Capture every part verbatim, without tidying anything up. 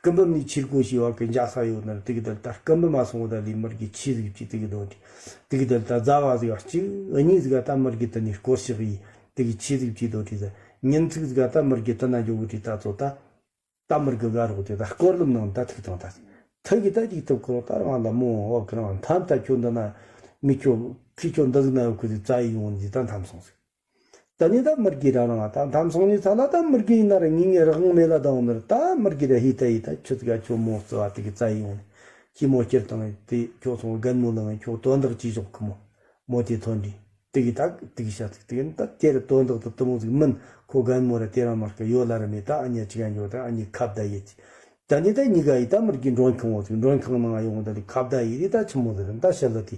སྐུ་འབུམ་ནས་ཆས་སྒོ་ཞིག་བ་གི་འཇའ་ས་ཡོད་ན་ར་དེ་གི་དལ་ད་སྐུ་འབུམ་མ་སོང་བ་ད་ལས་མི་རྒྱུ་ཆས་ཟིག་ཅིག་དེ་གི་དོན་དེ་དེ་གི་དལ་ད་རྫ་བ་ཟིག་གཅིག་གཉིས་ཟིག་ད་མི་རྒྱུ་དེ་ནས་སྐོར་ཞིག་ཡིས་དེ་གི་ཆས་ཟིག་ཅིག་དོ་དྲི་ཟ་ཉིན་ཚིག་ཟིག་ད་མི་རྒྱུ་དེ་ན་འཇོག་གི་དྲི་ད་ཚོ་ད། ད་མི་རྒྱུ་དགའ་རོགས་དེ་ད་སྐོར་ལམ་ནང་ད་ཐུག་དང་ད་ཐུག་གི་ད་ཅིག་ཐུབ་ཁོ་ད་རང་ལ་མོ་འོ་གི་རང་ཐམ་ད་ཁྱོད་འདི་ན་མི་ཁྱོད་ཁི་ཁྱོད་འདི་ཟིག་ན་ཡོད་ཁུ་ཟིག་རྩ་ཡི་ཡོང་ཟིག་ད་འཐམ་སོང་ཟིག་ད་ནི་ད་མི་རྒྱུ་རང་རང་ད་འཐམ་སོང་ནི་ཚ་ལ་ད་མི་རྒྱུ་ཡིན་ན་ར་ངེས་ངེས་རང་མེད་ལ་ད་འོང་ནི་ར་ད་མི་རྒྱུ་ར་ཧི་ད་ཡི་ད་ཁྱོད་ཀ་ཁྱོད་མོ་རྩི་བ་དེ་གི་རྩ་ཡི་ཡོང་ནི་ཁྱི་མོ་སྐྱུར་དང་དེ་ཁྱོད་སོང་རྒན་མོ་ལ་ཁྱོད་དོན་དག་ཅི་ཞོག་ཁུ་མོ། མོ་དེ་ཐོན་དུས་དེ་གི་ད་དེ་གི་ཤ་ཚིག་དེ་གི་ད་དེ་རུ་དོན་དག་ཏུ་དུ་མོ་ཟིག་མིན་ཁོ་རྒན་མོ་ར་དེ་རང་མ་སྐད་ཡོད་ལ་ར་མེད་ད་ཨ་ཉ་ཅི་ག་འགྱོ་ད་ཨ་ཉི་ཁ་བརྡ་ཡེད་ཅི། ད་ནི་ད་གཉིས་ཀ་ཡི་ད་མི་རྒྱུ་མགྲོན་ཁང་འོ་ཟིག་མགྲོན་ཁང་ནང་ཡོང་ད་ལི་ཁ་བརྡ་ཡེད་དེ་ད་ཆི་མོ་ཟིག་ར་ད་ཤ་ལ་དེ།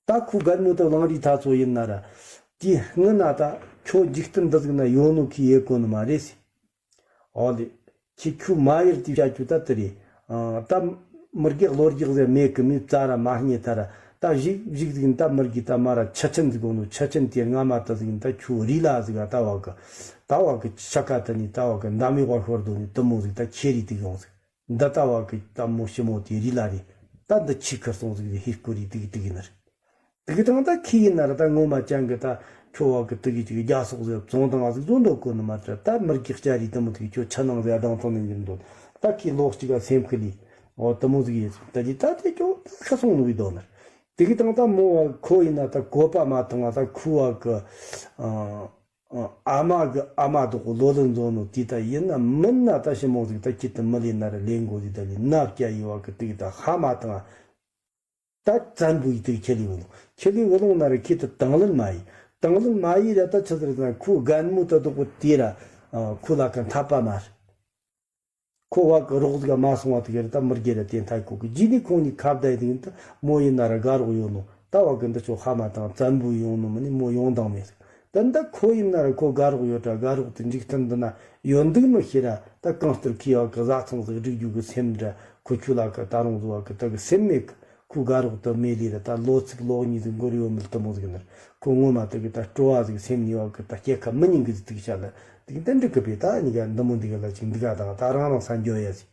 ད་ཁོ་རྒན་མོ་ད་ལང་རི་ཐ་ཚོ་ཡིན་ན་ར། དེ་སྔུན་ན་ད་ཁྱོད་འཇིག་རྟེན་འདི་ཟིག་ན་ཡོད་ནོ་ཁི་ཡེ་གོ་ནི་མ་རེད་སི། ཨོ་ལེ། ཁྱེད་ཁྱོད་མ་ཡར་དེ་བྱ་རྒྱུ་ད་དེ་རེད། ཨ། ད་མི་རྒྱུ་གློ་རྒྱག་ཟེར་མེད་གི་མི་རྩ་ར་མ་རྙེད་ད་ར། ད་ཞིག་ཞིག་ཟིག་ད་མི་རྒྱུ་ད་མ་ར་ཆུ་ཆེན་ཟིག་གོ་ནོ་ཆུ་ཆེན་དེ་རྔ་མ་ད་ཟིག་ད་ཁྱོད་རི་ལ་ཟིག་ད་བ་གི། ད་བ་གི་ཆ་ཀ་ད་ནི་ད་བ་གི་འདམ་མི་བ་ཤོར་དོ་ནི་དུ་མོ་ཟིག་ད་ཁྱེད་རི་དེ་ཡོང་ཟིག་འདི་ད་བ་གི་ད་མོ་ཞི་མོ་དེ་རི་ལ་རི། ད་འདི་ཆི་ཁར་སོང་ཟིག་ཧི་སྐོ་རི་དེ་གི་དེ་གི་ནི་རེད། དེ་གི་དང་ད་ཁི་ཡིན་ན་ར་ད་ངོ་མ་ཅང་གི་ད་ཁྱོ་བ་གི་དེ་གི་ཅིག་རྒྱ་སོག་ཟེར་བཙོང་དང་ཟིག་བཟོ་འདོད་གོ་ནི་མ་ད་ད་མི་རྒྱུ་ལྕགས་རི་དུ་མོ་དེ་གི་ཁྱོ་ཆ་ནང་ཟེར་ཨ་དང་ཐོང་ནི་འགྱུར་འདོད། ད་ཁི་ལོག་ཅིག་ག་སེམས་ཁི་ལི་འོ་དུ་མོ་ཟིག་ཡིན་སོང་ད་ཅི་ད་དེ་ཁྱོ་ད་ཁ་སོང་ནུ་གི་དོ་ནི་རེད། དེ་གི་དང་ད་མོ་བ་ཁོ་ཡིན་ན་ད་གོ་པ་མ་ཐང་ང་ད་ཁུ་བ་གི་ཨ་མ་གི་ཨ་མ་དོ་གོ་ལོ་ལོ་འཛོ་ནོ་དེ་ད་ཡིན་ན་མིན་ན་ད་ཞི་མོ་ཟིག་ད་ཁྱི་ད་མི་ལི་ན་ར་ལེན་གོ་ཟིག་ད་ལི་ན་བཀྱ་ཡི་བ་གི་དེ་གི་ད་ཧ་མ་ཐང་ང་། ད་བཙན་པོ་ཡི་དེ་ཁྱེད་ལི་བུ་ལོང་ཁྱེད་ལི་བུ་ལོང་ན་ར་ཁྱེད་དུ་དང་ལེན་མ་ཡི་དང་ལེན་མ་ཡི་ར་ད་ཆི་ཟེར་ན་ཁོ་རྒན་མོ་ད་དོ་གོ་དེ་ར་ཁོ་ལ་ཁ་འཐབ་པ་མ་རེད། ཁོ་བ་གི་རོགས་ཟིག་མ་སོང་བ་དེ་ག་ར་ད་མི་རྒྱུ་ར་དེ་མཐའ་ཁོ་གི་རྗེས་ནི་ཁོང་གཉིས་ཁ་བརྡ་ཡི་དེ་ད་མོ་ཡིན་ན་ར་དགའ་རོགས་ཡོད་ནོ་ད་བ་གི་འདི་ཆོ་ཧ་མ་དང་བཙན་པོ་ཡོང་ནོ་མི་ནི་མོ་ཡོང་དང་མེད་ཟིག་ད་འདི་ཁོ་ཡིན་ན་ར་ཁོ་དགའ་རོགས་ཡོད་དྲ་དགའ་རོགས་དེ་འཇིག་རྟེན་འདི་ན་ཡོད་འདུག་མི་ཤེས་ར་ད་གང་ལྟར་ཁི་ཡ་གི་བཟའ་ཚང་ཟིག་སྒྲིག་རྒྱུ་གི་སེམས་འདྲ་ཁོ་ཁྱོད་ལ་གི་ད་རུང་བཟོ་བ་གི་ད་གི་སེམས་མེད་གི་ཁོ་དགའ་རོགས་དུ་མེད་ལི་ར་ད་ལོ་ཚིགས་ལོ་གཉིས་ཟིག་འགོར་ཡོད་མི་དུ་མོ་ཟིག་ནར་ཁོ་ངོ་མ་དུ་གི་ད་སྤྲོ་བ་ཟིག་སེམས་ཉེ་བ་གི་ད་སྐྱེ་ཁ་མི་ཉིན་གི་ཟིག་ཏུ་གི་ཤ་ལ་དུ་གི་ད་འགྲིག་གི་པས་ད་གཉིས་ཀ་འདི་མོ་འདི་གི་ལ་ཅིག་འདི་ག་ད་ད་རང་རང་ས་འགྱོ་ཡ་ཟིག་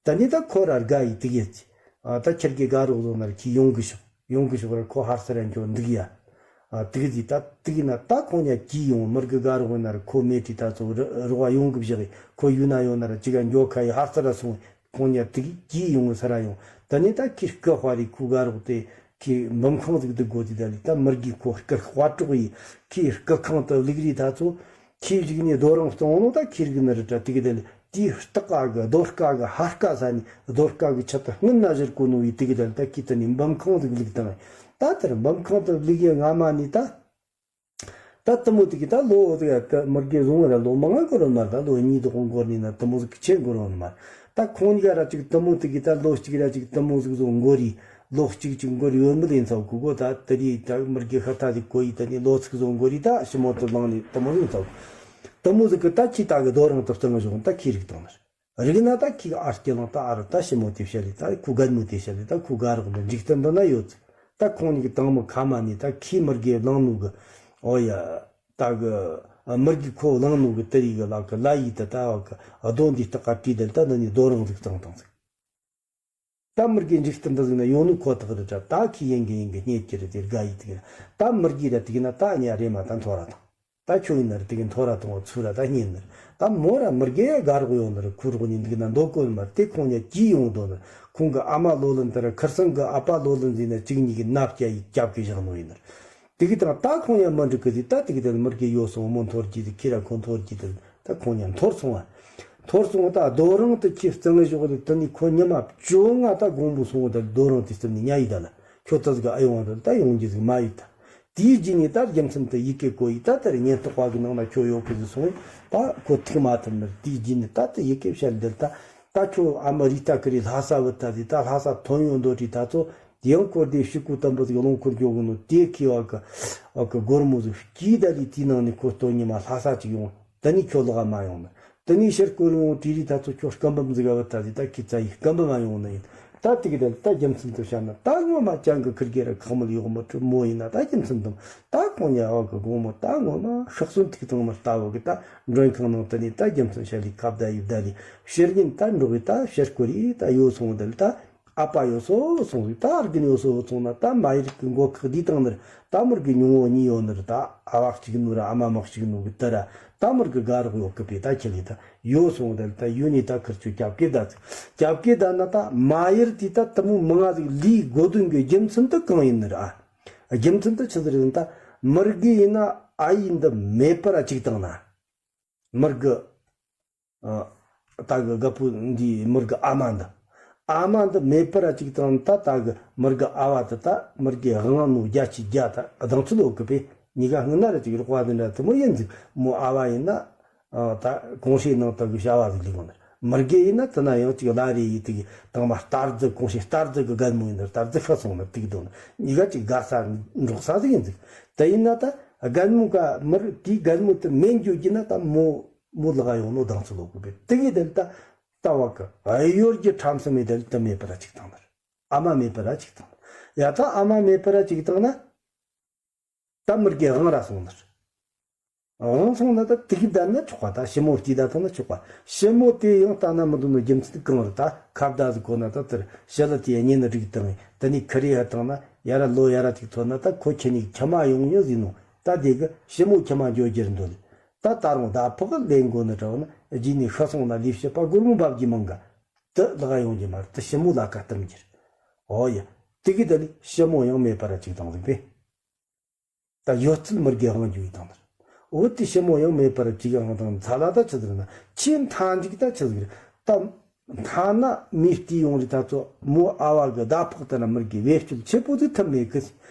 ད་ནི་ད་ཁོ་ར་དགའ་ཡི་དུ་གི་ཟིག་ཨ་ད་ཁྱེད་ཀྱི་དགའ་རོགས་ཟོ་ནར་ཁྱི་ཡོང་གི་ཤོག་ཡོང་གི་ཤོག་ར་ཁོ་ཧར་སེ་ར་འགྱོ་འདུག་ཡ། ཨ་དུ་གི་ཟིག་ད་དུ་གི་ན་ད་ཁོང་ཉ་གི་ཡོང་མི་རྒི་དགའ་རོགས་ནར་ཁོ་མེ་ཏི་ད་ཚོ་རོགས་ཡོང་གི་བཞག་གི་ཁོ་ཡུལ་ན་ཡོང་ནར་ཅི་ག་འགྱོ་ཁ་ཡི་ཧར་སེ་ར་སོང་། ཁོང་ཉ་དེ་གི་གྱིས་ཡོང་ས་ར་ཡོང་། ད་ནི་ད་ཁྱི་སྐུ་དཔའ་རི་ཁུ་དགའ་རོགས་དེ་ཁྱི་འབུམ་ཁང་ཟིག་འདུག་དགོས་དེ་ད་ལི་ད་མི་རྒྱུ་ཁོ་སྐུ་དཔའ་གྲོགས་ཡི་ཁྱི་སྐུ་ཁང་དུ་ལིག་རི་ད་ཚོ་ཁྱི་རིག་ནི་རྡོ་རིང་སྟོང་ནོ་ད་ཁྱི་རིག་ནི་རི་ད་དེ་གི་ད་ལི་དེའི་སྟག་ག་གི་རྡོ་སྐ་གི་ཧར་སྐ་ས་ནི་རྡོ་སྐ་གི་ཆེད་དུ་སྔུན་ན་བཞུར་གོ་ནོ་ཡི་དེ་གི་ད་ལི་ད་ཁྱི་ད་ནི་འབུམ་ཁང་ཟིག་ལིག་དང་ད་དེར་འབུམ་ཁང་དུ་ལིག་ཡི་ང་མ་ནི་ད། ད་དུ་མོ་དེ་གི་ད་ལོ་དེ་ག་ད་མི་རྒྱུ་བཟུང་བ་ར་ལོ་མང་ང་འགོར་བ་མ་རེད། ད་ལོ་གཉིས་དུ་ཁོང་འགོར་ནི་ན་དུ་མོ་ཟིག་ཆེ་འགོར་བ་མ་རེད། ད་ཁོང་གཉིས་ཀ་ར་ཅིག་དུ་མོ་དེ་གི་ད་ལོ་གཅིག་ར་ཅིག་དུ་མོ་ཟིག་བཟོ་འགོར་རི་ལོ་གཅིག་ཅིག་འགོར་ཡོད་མི་ལེན་ཚ་གི་གོ་ད་དེ་རི་ད་མི་རྒྱུ་ཤ་ཐ་ཟིག་གོ་ཡི་ད་ནི་ལོ་ཚིག་བཟོ་འགོར་རི་ད་ཞི་མོ་དུ་ལང་ནི་དུ་མོ་ལེན་ཚ་གི་དུ་མོ་ཟིག་གི་ད་ཁྱི་ད་གི་རྡོ་རང་དུ་སྟོན་བཟོ་ད་ཁྱི་རིག་དང་ནི་རེད། རིག་ན་ད་ཁྱི་ག་ཨ་སྐྱེ་ལང་ད་ཨ་རུ་ད་ཞི་མོ་དེ་བཤད་ལི་ད་ཁུ་རྒན་མོ་དེ་བཤད་ལི་ད་ཁུ་དགའ་རོགས་འདི་འཇིག་རྟེན་འདི་ན་ཡོད་ཚེ་ད་ཁོང་གཉིས་ཀྱི་དང་མོ་ཁ་མ་ནི་ད་ཁྱི་མི་རྒྱུ་བླངས་ནུ་གི་ཨོ་ཡ་ད་གི་མི་རྒྱུ་ཁོ་བླངས་ནུ་གི་དེ་རིག་གི་ལག་གི་ལ་ཡི་ད་ད་བ་གི་རྡོ་འདི་སྟག་ག་བྲིས་དེ་ད་འདི་ནི་རྡོ་རང་ཟིག་གཙང་དང་ཟིག་ད་མི་རྒྱུ་འཇིག་རྟེན་འདི་ཟིག་ན་ཡོང་ནུ་ཁོ་ཐག་རེད་ད་ད་ཁྱི་ཡན་གི་ཡན་གི་རྙེད་ཀྱི་རེད་དེ་དགའ་ཡི་དེ་གི་ད་མི་རྒྱུ་ར་དེ་གི་ན་ད་ཉ་རེ་མ་ད་མཐོ་ར་དང་། ད་ཁྱོད་ཡིན་ན་ར་དེ་གི་མཐོ་ར་གཏོང་བ་ཚུར་ར་ད་བསྙེན་ནི་ར་ད་མོ་ར་མི་རྒྱལ་ཡ་དགའ་རོགས་ཡོང་ནི་ར་ཁུ་རོགས་ནི་འདུག་ན་འདོད་གོ་ནི་མ་ར་དེ་ཁོང་ཉ་གྱིས་ཡོང་དོ་ནི་ར་ཁོང་གི་ཨ་མ་ལོ་ལོན་དེ་ར་ཁིར་སང་གི་ཨ་ཕ་ལོ་ལོན་ཟིན་ན་གཅིག་གཉིས་གི་ནབ་སྐྱ་ཡི་རྒྱབ་གི་བཞག་ནོ་ཡིན་ནི་ར་དེ་གི་དང་ད་ཁོང་ཉ་མི་འགྲིག་གི་ཟིག་ད་དེ་གི་དེ་མི་རྒྱལ་ཡོད་སོང་མོ་འཐོར་གྱི་ཟིག་ཁྱི་ར་ཁོ་འཐོར་གྱི་དེ་ད་ཁོང་ཉ་འཐོར་སོང་བ་འཐོར་སོང་བ་ད་རྡོ་རིང་དུ་ཁྱི་རྩང་ཞོག་ལི་དེ་ནི་ཁོ་ཉི་མ་བཅོ་ལྔ་ད་དགོང་པོ་སོང་བ་ད་རྡོ་རིང་དེ་རྩིབ་ནི་ཉ་ཡི་ད་ལ་ཁྱོད་ད་ཟིག་ཨ་ཡོང་བ་ད་ཡོང་གི་ཟིག་མ་ཡི་ད། དེའི་རྗེས་ནས་ད་རྒྱུ་མཚན་དུ་ཡི་གེ་བཀོད་ཡི་ད་དེར་ཉེན་རྟོག་པ་གི་ནང་ན་ཁྱོད་ཡོད་གི་ཟིག་སོང་ད་ཁོ་ཐུག་མ་ཐུབ་ནི་དེའི་རྗེས་ནས་ད་དེ་ཡི་གེ་བཤད་འདིར་ད་ད་ཁྱོད་ཨ་མ་རི་ད་ཀི་རི་ལྷ་ས་བུད་ད་ཟིག་ད་ལྷ་ས་ཐོན་ཡོང་འདོད་རི་ད་ཚོ་ཡང་སྐོར་དེ་ཕྱི་གུ་དམ་པོ་ཟིག་རླུང་འཁོར་འགྱོ་གི་ནོ་དེ་ཁི་བ་གི་བ་གི་སྒོར་མོ་ཟིག་སྐྱིད་ད་ལི་དེའི་ནང་ནས་ཁོ་སྟོད་ཉི་མ་ལྷ་ས་ཅིག་ཡོང་ད་ནི་ཁྱོད་ལོག་མ་ཡོང་ནི་ད་ནི་ཕྱིར་སྐོར་ཡོང་དྲི་རི་ད་ཚོ་ཁྱོད་སྐམ་བམ་ཟིག་བུད་ད་ཟིག་ད་ཁི་ཙ་ཡི་སྐམ་བམ་མ་ཡོང་ནི་ཡིན། ད་དེ་གི་དེ་ད་རྒྱུ་མཚན་དུ་བཤད་ན། ད་ངོ་མ་ཅང་གི་ཁིར་གེ་ར་ཁག་མོ་ལ་ཡོག་མོ་ཁྲི་མོ་ཡིན་ན། ད་རྒྱུ་མཚན་དུ་ད་ཁོང་ཉ་བ་གི་དགོང་མོ་ད་ངོ་མ་ཤག་སོན་ཐིག་ཐང་མ་ལྟ་བུ་གི་ད་མགྲོན་ཁང་ནང་དུ་ནི་ད་རྒྱུ་མཚན་བཤད་ལི་ཁ་བརྡ་ཡི་བརྡ་ལི་ཕྱིར་ཉིན་ད་འགྲོ་གི་ད་ཕྱིར་སྐོར་ཡི་ད་ཡོད་སོང་། དེ་ལ་ད་ཨ་ཕ་ཡོད་སོ་སོང་ཟིག་ད་རྒན་ཡོད་སོ་སོང་ན། ད་མ་ཡིར་གི་མགོ་ཁག་དེ་དང་ནི་ད་མོར་གི་ཉུང་བོ་གཉིས་ཡོད་ནི་རེད། ད་ཨ་བ་གཅིག་ནོ་ར་ཨ་མ་མ་གཅིག་ནོ་གི་ད་ར་ད་མོར་གི་དགའ་རོགས་ཡོད་གི་པས། ད་ཁྱེད་ལས་ད་ཡོད་སོང་། ད་ད་ཡོད་ནི་ད་ཁིར་ཆུ་རྒྱབ་སྐད་ད་ཟིག་རྒྱབ་སྐད་ད་ན། ད་མ་ཡིར་དེ་ད་དུ་མོ་མང་ང་ཟིག་ལུས་དགོས་དོན་གི་རྒྱུ་མཚན་དུ་གང་ཡིན་ནི་ར། རྒྱུ་མཚན་དུ་ཆི་ཟིག་རེད་ད། མོར་གི་ཡིན་ན་ཨ་ཡིན་འདི་མེད་པར་གཅིག་བཏང་ན། མོར་གི་ཨ། ད་གི་རྒད་པོ་འདི་མོར་གི་ཨ་མ་འདི། ཨ་མ་འདི་མེད་པར་གཅིག་བཏང་ད། ད་གི་མོར་གི་ཨ་བ་དེ་ད་མོར་གི་དབང་ནོ་བརྒྱ་ཆ་བརྒྱ་ད་གདེང་ཚོད་ཡོད་གི་པས། གཉིས་ཀ་སྔོན་ན་ར་ཅིག་རོགས་པ་འདི་འདྲ་དུ་མོ་ཡིན་ཟིག་མོ་ཨ་བ་ཡིན་ན། ཨ། ད་གོང་ཧྲེ་ནང་ད་གི་བྱ་བ་ཟིག་ལས་གོ་ནི། མོར་གི་ཡིན་ན་དེ་ན་ཡང་ཅིག་བླ་རེ་ཡི་དེ་གི་དང་མ་རྟ་རྫི་གོང་ཧྲེ་རྟ་རྫི་གི་རྒད་མོ་ཡིན་ན། རྟ་རྫི་ཤ་སོང་ན་དེ་གི་དོན་གཉིས་ཀ་ཅིག་དགའ་ས་འགྲོགས་ས་ཟིག་ཡིན་ཟིག་དེ་ཡིན་ན་ད་རྒད་མོ་ག་མོར་དེའི་རྒད་མོ་དེ་མེད་འགྱོ་གི་ན་ད་མོ། མོ་ལ་ག་ཡོང་ནོ་གདེང་ཚོད་ཡོད་གི་པས། དེ་གི་དེ་ལ་ད་ལྟ་བ་གི་གཡོ་སྒྱུ་ཁྲམ་གསུམ་མེད་དེ་ལ་དེ་མེད་པར་གཅིག་བཏང་ནི་རེད། ཨ་མ་མེད་པར་གཅིག་བཏང་ནི་རེད། ཡ་ད་ཨ་མ་མེད་པར་གཅིག་བཏང་ན། ད་མོར་གི་དབང་ར་སོང་ནི་རེད། དབང་སོང་ན་ད་དེ་གི་བསྡད་ན་ཆོག་པ། ད་ཞི་མོ་སྐྱིད་ད་ཐང་ན་ཆོག་པ། ཞི་མོ་དེ་ཡང་ལྟ་ན་མི་འདུག་ནོ་རྒྱུ་མཚན་གང་རེད། ད་ཁ་བརྡ་ཟིག་གོ་ན་ད་དེར་ཞི་ལི་དེ་གཉེན་སྒྲིག་བཏང་ཡིན། དེ་ནས་ཁི་རེ་ཡ་བཏང་ན་ཡ་ར་ལོ་ཡ་ར་ཅིག་ཐོན་ན། ད་ཁོ་ཁྱེད་ནི་ཁྱིམ་མ་ཡོང་ཡོད་ཟིན་ནོ། ད་དེ་གི་ཞི་མོ་ཁྱིམ་མ་འགྱོ་རྒྱུར་འདོད་ལེ། ད་ད་རུང་ཟླ་ཕོགས་ལེན་དགོས་ནི་འདྲ་བོ་ན། རྗེས་ནས་ཤི་སོང་ན་ལས་བྱེད་པ་སྒོར་མོ་འབབ་རྒྱུ་མང་ག་དུ་ལག་ཡོང་རྒྱུ་མ་རེད། དུ་ཞི་མོ་ལ་ཁ་གཏུམ་རྒྱུ་རེད། ཨོ་ཡ། དེ་གི་ད་ལི་ཞི་མོ་ཡང་མེད་པར་ཅིག་བཏང་ཟིག་པས། ད་ཡོད་ཚད་མོར་གི་དབང་རྒྱུ་ཡི་བཏང་ནི་རེད། འོ་དེ་ཞི་མོ་ཡང་མེད་པར་ཅིག་དབང་བཏང་ཚ་ལ་ད་ཆི་ཟིག་ན། ཁྱེད་མཐའ་མཇུག་ད་ཆི་ཟིག་རེད། ད་ཐ་ན་མི་བལྟས་ཡོང་རི་ད་ཚོ་མོ་ཨ་བ་གི་ཟླ་ཕོགས་ལྟར་ན་མོར་གི་བེད་སྤྱོད་ཆེ་པོ་ཟིག་ཐུབ་མེད་གི།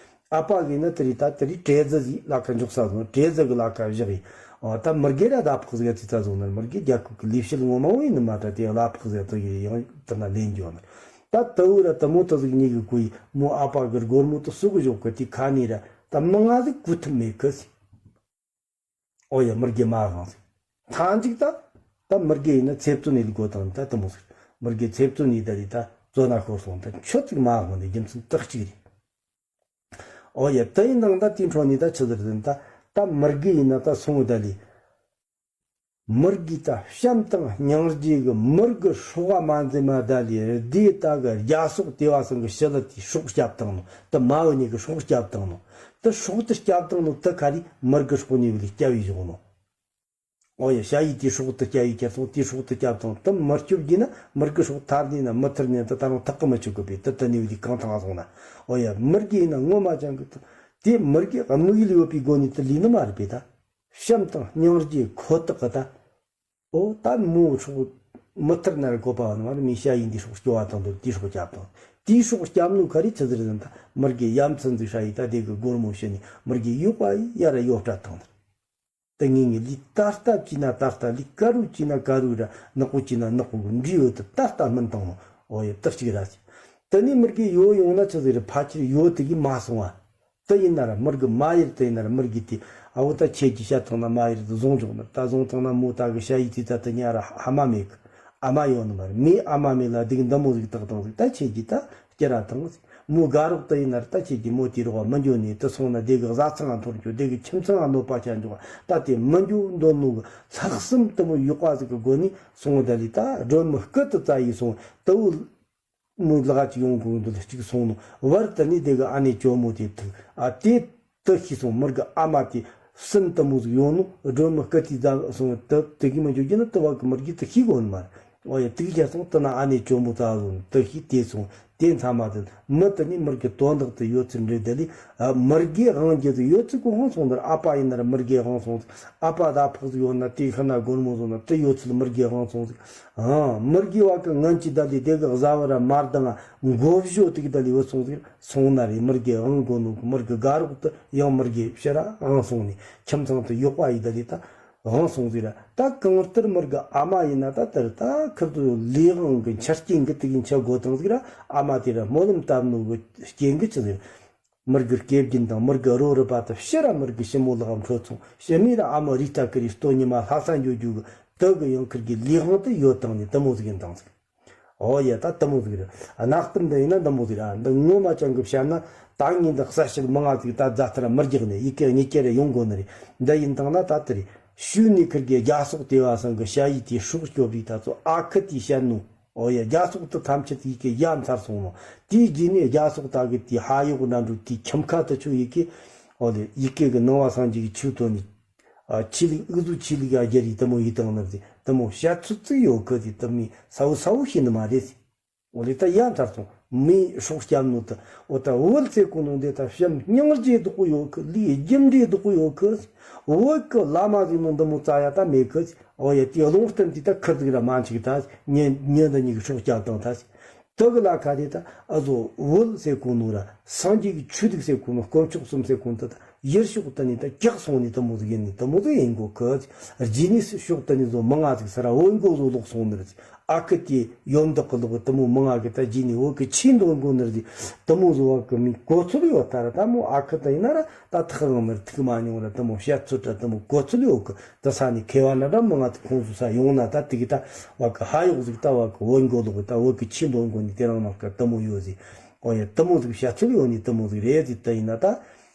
ཨ་ཕ་གི་ན་དེ་རི་ད་དེ་རི་བྲེ་རྫི་ཟིག་ལ་ཁ་འཇོག་ས་བཟུང་། བྲེ་རྫི་གི་ལ་ཁ་བཞག་ཡི། ཨོ་ད་མོར་གི་ར་ཟླ་ཕོགས་ཟིག་ཡ་ཚི་ཚ་བཟུང་ནར་མོར་གི་རྒྱལ་ཁབ་གི་ལས་བྱེད་ངོ་མ་བོ་ཡིན་ནི་མ་ད་དེ་ཟླ་ཕོགས་ཟིག་ཡ་ཚོ་ཡི་ཡང་དེ་ན་ལེན་འགྱོ་ནར། ད་དུ་བུ་ར་དུ་མོ་དུ་ཟིག་གཉིས་གི་གུ་ཡི་མོ་ཨ་ཕ་གི་སྒོར་མོ་དུ་སུ་གི་འཇོག་གི། དེ་ཁ་ནི་ར་ད་མི་ང་ཟིག་གུ་ཐུབ་མེད་གི། ཨོ་ཡ། མོར་གི་མ་དབང་ཟིག་མཐའ་མཇུག་ད། ད་མོར་གི་ཡིན་ན་ཚེ་བཙོན་ཡིན་དགོས་དང་ད་དུ་མོ་ཟིག་མོར་གི་ཚེ་བཙོན་ཡིན་ད་རི་ད་བཙོན་ན་ཤོར་སོང་། ད་ཆོད་ཅིག་མ་དབང་ནི་རྒྱུ་མཚན་དག་ཅིག་རེད། ཨོ་ཡ། ད་ཡིན་དང་ད་དེ་འཕྲོ་ནི་ད་ཆི་ཟེར་ཟིན་ད། ད་མོར་གི་ཡིན་ན་ད་སོང་ད་ལི། མོར་གི་ད་བྱམས་དང་སྙིང་རྗེ་གི་མོར་གི་སྲོག་མ་འཛེམ་མ་ད་ལི་རི་དེ་ད་གི་རྒྱ་སོག་དེ་བ་སང་གི་ཞི་ལི་དེ་སྲོག་སྐྱབས་བཏང་ནོ། ད་མ་བུ་ཉིད་གི་སྲོག་སྐྱབས་བཏང་ནོ། ད་སྲོག་དེ་སྐྱབས་བཏང་ནོ་ད་ག་རི་མོར་གི་སྲོག་ནི་བི་ལི་སྐྱབས་ཡི་བཞག་ནོ། ཨོ་ཡ། ཞ་ཡི་དེའི་སྲོག་ཏུ་སྐྱབས་ཡི་ཁྱེར་སོང་། དེའི་སྲོག་ཏུ་སྐྱབས་དང་དུ་མར་སྐྱོབ་རྒྱུ་ན་མར་གི་སྲོག་ཐར་ནི་ན་མི་ཐར་ནི་ད་ད་རུང་ཐག་གི་མི་ཆོད་གི་པས། དུ་དུ་ནི་བི་གང་ཐང་སོང་ན། ཨོ་ཡ། མར་གི་ཡིན་ན་ངོ་མ་ཅང་གི་དུ་དེ་མར་གི་དམིགས་ཡུལ་ཡོད་པའི་སྒོ་ནས་དུ་ལུས་ནི་མ་རེད་པས། ད་བྱམས་དང་སྙིང་རྗེ་ཁོ་ཐག་གི་ད། ཨོ་ད་མོ་སྲོག་མི་ཐར་ན་ར་གོ་པ་བ་ནི་མ་རེད། མི་ཞ་ཡི་འདི་སྲོག་སྐྱོ་བ་དང་དུ་དེའི་སྲོག་སྐྱབས་དང་དེའི་སྲོག་སྐྱབས་ནུ་ག་རེ་ཆི་ཟེར་ཟིན་ད་མར་གི་ཡ་མཚན་ཟིག་ཧྲ་ཡི་ད་དེ་གི་སྒོར་མོ་ཤི་ནི་མར་གི་ཡོད་པ་ཡི་ཡ་ར་ཡོད་སྤྲད་དང་། ད་ངེད་ངེད་ལི་ད་ལྟ་བྱས་ན་ད་ལྟ་ལི་དཀར་རུ་བྱས་ན་དཀར་རུ་ར་ནག་པོ་བྱས་ན་ནག་པོ་གི་འབྲས་བུ་དེ་ད་ལྟ་སྨིན་བཏང་ནོ། ཨོ་ཡ། ད་གཅིག་ར་ཅི། ད་ནི་མར་གི་ཡོད་ཡོང་ན་ཆི་ཟིག་རེད། ཕ་ཁྱེར་ཡོད་དེ་གི་མ་སོང་བ། ད་ཡིན་ན་ར་མར་གི་མ་ཡེར་ད་ཡིན་ན་ར་མར་གི་དེ་ཨ་བོ་ད་ཁྱེད་ཀྱི་ཤ་ཐང་ན་མ་ཡེར་དུ་བཟུང་འཇོག་ན་ད་བཟུང་ཐང་ན་མོ་ད་གི་ཤ་ཡི་དེ་ད་ད་ཉ་ར་ཨ་མ་མེད་གི། ཨ་མ་ཡོད་ནི་མ་རེད། མི་ཨ་མ་མེད་ལ་དེ་གི་འདི་མོ་ཟིག་བཏགས་བཏང་ཟིག་ད་ཁྱེད་ཀྱི་ད་སྐྱེ་ར་བཏང་ཟིག་མོ་དགའ་རོགས་ད་ཡིན་ན་ར་ད་ཁྱེད་ཀྱི་མོ་དེ་རོགས་མི་འགྱོ་ནི་དུ་སོང་ན་དེ་གི་བཟའ་ཚང་ང་འཐོར་འགྱོ། དེ་གི་ཁྱིམ་ཚང་ང་གནོད་པ་བྱ་འགྱོ། ད་དེ་མི་འགྱོ་འདོད་ནོ་གི་ལྷག་བསམ་དུ་མོ་ཡོད་པ་ཟིག་གི་སྒོ་ནས་སོང་ད་ལི་ད་སྒྲོལ་མོ་སྐུ་དུ་བཙའ་ཡི་སོང་དུ་བུ། མོའི་ལག་ཅིག་ཡོང་དགོས་འདུག་ལ་གཅིག་སོང་ནོ། བར་དུ་ནི་དེ་གི་ཨ་ནེ་ཇོ་མོ་དེ་ཐུག་ཨ་དེ་དུ་ཤི་སོང་། མོར་གི་ཨ་མ་དེ་སུན་དུ་མོ་ཟིག་ཡོང་ནོ། སྒྲོལ་མོ་སྐུ་དེ་ཟ་སོང་དུ་དེ་གི་མི་འཇོག་རྒྱུ་ནི་དུ་བ་གི་མོར་གི་དུ་ཤི་གོ་ནི་མ་རེད། ཨོ་ཡ། དུ་གི་ཁྱེར་སོང་དུ་ན་ཨ་ནེ་ཇོ་མོ་ཙ་སོང་དུ་ཤི་དེ་སོང་དེ་མཚམས་མ་དུ་མི་དུ་ནི་མོར་གི་དོན་དག་དུ་ཡོད་ཚུལ་འདྲེ་དེ་ལི་མོར་གི་དབང་རྒྱུ་དུ་ཡོད་ཚུལ་གོ་ཧང་སོང་དུ་ཨ་ཕ་ཡིན་ན་ར་མོར་གི་དབང་སོང་ཨ་ཕ་ད་ཕོག་ཟིག་ཡོད་ན་དེ་ཤི་ན་སྒོར་མོ་སོང་ན་དུ་ཡོད་ཚུལ་མོར་གི་དབང་སོང་ཟིག་ཨང་། མོར་གི་བ་གི་ངན་གྱི་ད་ལི་དེ་གི་བཟའ་བ་ར་མར་དང་མགོ་བཞོ་དེ་གི་ད་ལི་བུད་སོང་ཟིག་སོང་ན་རེ་མོར་གི་དབང་གོ་ནོ་གི་མོར་གི་དགའ་རོགས་དུ་ཡང་མོར་གི་ཕྱི་ར་དབང་སོང་ནས་ཁྱིམ་ཚང་དུ་ཡོད་པ་ཡི་ད་ལི་ད་དབང་སོང་ཟིག་ར། ད་གང་ལྟར་མོར་གི་ཨ་མ་ཡིན་ན་ད་ལྟར་ད་ཁིར་དུ་ལས་དབང་གི་འཆར་རྐྱེན་གི་དེ་གི་འཆར་དགོས་དང་ཟིག་ར། ཨ་མ་དེ་ར་སྨོན་ལམ་བཏབ་ནོ་གི་རྐྱེན་གི་ཆི་ཟིག་མོར་གི་སྐྱེ་རྒྱུན་དང་མོར་གི་རོ་རུ་པ་དུ་ཕྱི་ར་མོར་གི་ཞི་མོ་ལག་འཕྲོད་སོང་། ཞི་མོ་ར་ཨ་མ་རི་ལྟ་ཀི་རི་སྟོད་ཉི་མ་ལྷ་ས་འགྱོ་རྒྱུ་གི་དུ་གི་ཡང་ཁིར་གི་ལས་དབང་དུ་ཡོད་དང་ནི་དུ་མོ་ཟིག་ཡིན་དང་ཟིག་ཨོ་ཡ། ད་དེ་མོ་ཟིག་རེད། གནའ་གཏམ་འདི་ཡིན་ན་འདི་མོ་ཟིག་རེད། འདི་ངོ་མ་ཅང་གི་བཤད་ན་ད་ངས་འདི་གསལ་བཤད་མང་ང་ཟིག་ད་རྫ་ཐར་མི་རྒྱག་ནས་ཡི་གེ་གཉིས་ཀྱི་རེ་ཡོང་དགོ་ནི་རེད། འདི་ཡིན་དང་ན་ད་དེ་རེད། ཤུལ་ནས་ཁིར་གི་རྒྱ་སོག་དེ་བ་སང་གི་ཞ་ཡི་དེ་སྲོག་སྐྱོབ་རིགས་ད་ཚོ་ཨ་ཁུ་དེས་བཤད་ནོ། ཨོ་ཡ། རྒྱ་སོག་དེ་ཐམས་ཅད་ཡི་གེ་ཡ་མཚར་སོང་ནོ། དེའི་རྗེས་ནས་རྒྱ་སོག་ད་གི་དེ་ཧ་ཡོག་ན་འགྲོ་དེའི་ཁྱིམ་ཁ་དེ་ཆོ་ཡི་གེ། ཨོ་ལེ། ཡི་གེ་གི་ནང་བ་སངས་རྒྱས་ཀྱི་ཆོས་ཐོན་ནས། ཨ། ཆོས་ལུགས་ཨུ་ཚུགས་ཆོས་ལུགས་ཨ་རྒྱ་རིགས་དེ་མོ་ཡིན་དང་ནི་རེད། དེ་མོ་བཤད་ཚོད་ཚིག་ཡོད་གི། དེ་དེ་མོ་གསལ་བོ་གསལ་བོ་ཤེས་ནི་མ་རེད། འོ་ལེ། ད་ཡ་མཚར་སོང་། མོས་སྲོག་བསྐྱབས་ནོ་དེ། འོ་ད་བོད་ཟེར་གོ་ནོ་འདི་ད་བྱམས་སྙིང་རྗེ་རྡོག་པོ་ཡོད་གི། ལས་རྒྱུ་འབྲས་རྡོག་པོ་ཡོད་གི། བོད་གི་བླ་མ་ཟིག་ནོ་འདི་མོ་རྩ་ཡ་ད་མེད་གི། འོ་ཡ། དེའི་ལུང་བསྟན་དེ་ད་ཁུར་ཟིག་ར་མ་འཆུག་ད། ཉེ་ཉེ་འདི་གཉིས་ཀྱི་སྲོག་བསྐྱབས་དང་ད། དེ་གི་ལ་ཁ་དེ་ད་ཨ་ཟོ་བོད་ཟེར་གོ་ནོ་ར་སངས་རྒྱས་ཀྱི་ཆོས་ལུགས་ཟེར་གོ་ནོ། དཀོན་མཆོག་གསུམ་ཟེར་གོ་ནོ་དེ་ད་ཡུལ་ཕྱོགས་དེ་ནས་ད་གྲགས་སོང་ནི་དེ་མོ་ཟིག་ཡིན་ནི་དེ་མོ་ཟིག་ཡིན་གོ་གི། རྗེས་ནས་ཕྱོགས་དེ་ནས་ཟོ་མང་ང་ཟིག་ས་ར་བོད་མགོ་ཟོ་ལོག་སོང་ནི་རེད། ཨ་ཁུ་དེ་ཡོན་བདག་གི་ལོག་དེ་མོ་མང་ང་གི་ད་རྗེས་ནས་བོད་གི་ཆོས་འདོན་གོ་ནི་རེད། དེ་མོ་ཟོ་བ་གི་མི་གོ་ཚོད་ཡོད་ད་ར། ད་མོ་ཨ་ཁུ་དེ་ཡིན་ན་ར་ད་ཐག་རིང་ནི་ར་ཐུག་མ་མྱོང་ར། དེ་མོ་བཤད་ཚོད་ར་དེ་མོ་གོ་ཚོད་ཡོད་གི། དེ་ས་ནས་ཁེ་བ་ན་འདྲ་མང་ང་དེ་ཁོང་ཚོ་ས་ཡོང་ན་ད་དེ་གི་ད་བ་གི་ཧ་ཡོག་ཟིག་ད་བ་གི་བོད་མགོ་ལོག་གི་ད་བོད་གི་ཆོས་འདོན་གོ་ནི་དེ་རང་ནང་གི་དེ་མོ་ཡོད་ཟིག། ཨོ་ཡ། དེ་མོ་ཟིག་བཤད་ཚུལ་ཡོད་ནི་དེ་མོ་ཟིག་རེད་ཟིག། དེ་ཡིན་ན་ད་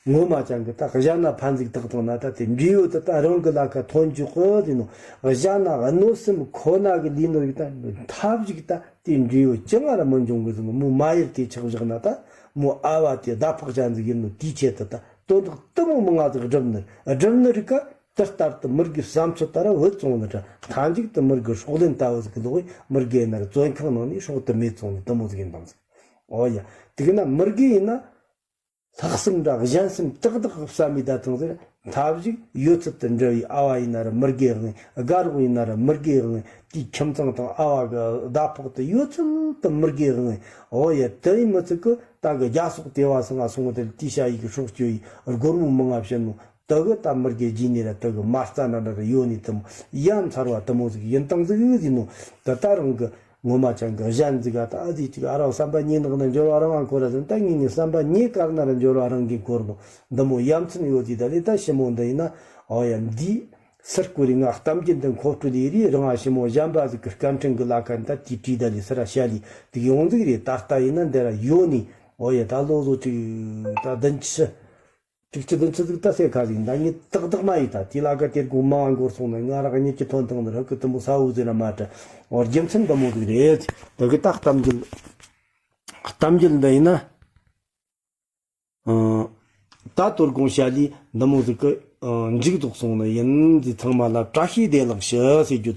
ངོ་མ་ཅང་གི་ད་གཞན་ན་ཕན་ཟིག་བཏགས་བཏང་ན་ད་དེ་འབྲས་བུ་དེ་ད་རང་གི་ལ་ཁ་ཐོན་འཇུག་གི་ཟིག་ནོ། གཞན་ན་གནོད་སེམས་ཁོ་ན་གི་ལས་ནོ་ཡིག་ད་མཐའ་བཞིག་ད་དེ་འབྲས་བུ་ཅི་ང་ར་མི་འབྱུང་གི་ཟིག་ནོ། མོ་མ་ཡར་དེ་ཆགས་བཞག་ན་ད་མོ་ཨ་བ་དེ་ཟླ་ཕོགས་ཅན་ཟིག་ཡིན་ནོ། དེའི་ཆེད་དུ་ད་དོན་དག་དེ་མོ་མང་ང་ཟིག་བསྒྲུབ་ནི་བསྒྲུབ་ནི་རིག་ག། དེ་ལྟར་དུ་མི་དགེ་བསམ་ཚུལ་ལྟར་བུད་སོང་ནི་འདྲ། མཐའ་མཇུག་ཏུ་མི་དགེ་སྲོག་ལེན་ལྟ་བུ་ཟིག་གི་ལོག་གི་མི་དགེ་ཡིན་ན་ར་བཙོན་ཁང་ནང་ནས་སྲོག་དེ་མེད་སོང་ནི་དེ་མོ་ཟིག་ཡིན་དང་ཟིག། ཨོ་ཡ། དེ་གི་ན་མི་དགེ་ཡིན་ན་ལྷག་བསམ་འདྲ་གཞན་སེམས་ཏག་ཏག་བསམ་མི་ད་དང་ཟེར། མཐའ་མཇུག་ཡོད་ཚད་དུ་འདྲ་བའི་ཨ་བ་ཡིན་ན་ར་མི་དགེ་དབང་། དགའ་རོགས་ཡིན་ན་ར་མི་དགེ་དབང་། དེའི་ཁྱིམ་ཚང་དང་ཨ་བ་གི་ཟླ་ཕོགས་དེ་ཡོད་ཚད་དུ་མི་དགེ་དབང་། ཨོ་ཡ། དེ་ཡིན་མི་ཚད་གི་ད་གི་རྒྱ་སོག་དེ་བ་སང་ང་སོང་དེ་དེའི་ཞ་ཡི་གི་སྲོག་གཅོད་ཡི་སྒོར་མོ་མང་ང་བྱིན་ནོ། དེ་གི་ད་མི་དགེ་རྗེས་ནས་ར་དེ་གི་མ་རྩ་ན་འདྲ་ར་ཡོད་ནི་དེ་མོ་ཡ་མཚར་བ་དེ་མོ་ཟིག་ཡིན་དང་ཟིག་ཡོད་ཟིག་ནོ། ད་ད་རང་གི་ངོ་མ་ཅང་གི་གཞན་ཟིག་ག་ད་ཨ་ཟིག་ཅིག་ཨ་རོ་བསམ་པ་ཉེ་ནག་ན་འབྱོར་བ་རང་ང་འཁོར་ར་ཟིན། ད་ངེད་གཉིས་བསམ་པ་ཉེ་དཀར་ན་ར་འབྱོར་བ་རང་གི་འཁོར་ལོ། འདི་མོ་ཡ་མཚན་ཡོད་ཟིག། ད་ལས་ད་ཞི་མོ་འདི་ཡིན་ན། ཨོ་ཡ། འདི་སར་བསྐོར་རི་ང་གཏམ་རྒྱུད་འདི་མཁོ་སྤྲོད་ལས་རི་རང་ང་ཞི་མོ་གཞན་པ་ཟིག་གི་སྐད་འཕྲིན་གི་ལ་ཁ་ད་དེ་བྲིས་ད་ལས་སི་ར་ཤ་ལི་དེ་གི་ཡོང་ཟིག་རེད། ད་ལྟ་ཡིན་ན་འདི་ར་ཡོད་ནི། ཨོ་ཡ། ད་ལོ་ཟོ་ཅིག་ད་བདུན་ཅུ། དྲུག་ཅུ་བདུན་ཅུ་ཟིག་ད་སེ་ཁ་ཟིག་འདང་ངེས་ཏག་ཏག་མ་ཡིན། ད་དེ་ལ་ག་དེར་དགོང་མང་འགོར་སོང་ན་ང་རག་ཉིད་ཀྱི་ཐོན་ཐང་ནི་རག་གི་དུམ་བུ་ས་འུ་ཟེར་ན་མ་དྲ། འོ་རྒྱུ་མཚན་འདི་མོ་ཟིག་རེད། ད་གི་ད་གཏམ་རྒྱུད་གཏམ་རྒྱུད་འདི་ཡིན་ན། ཨ། ད་དོ་དགོང་ཞ་ལི་འདི་མོ་ཟིག་གི་ཨ་མཇུག་རྫོགས་སོང་ནི་ཡིན། འདི་ཚང་མ་ལ་བཀྲ་ཤིས་བདེ་ལེགས་ཞུ་ཟེར་རྒྱུ་དང་།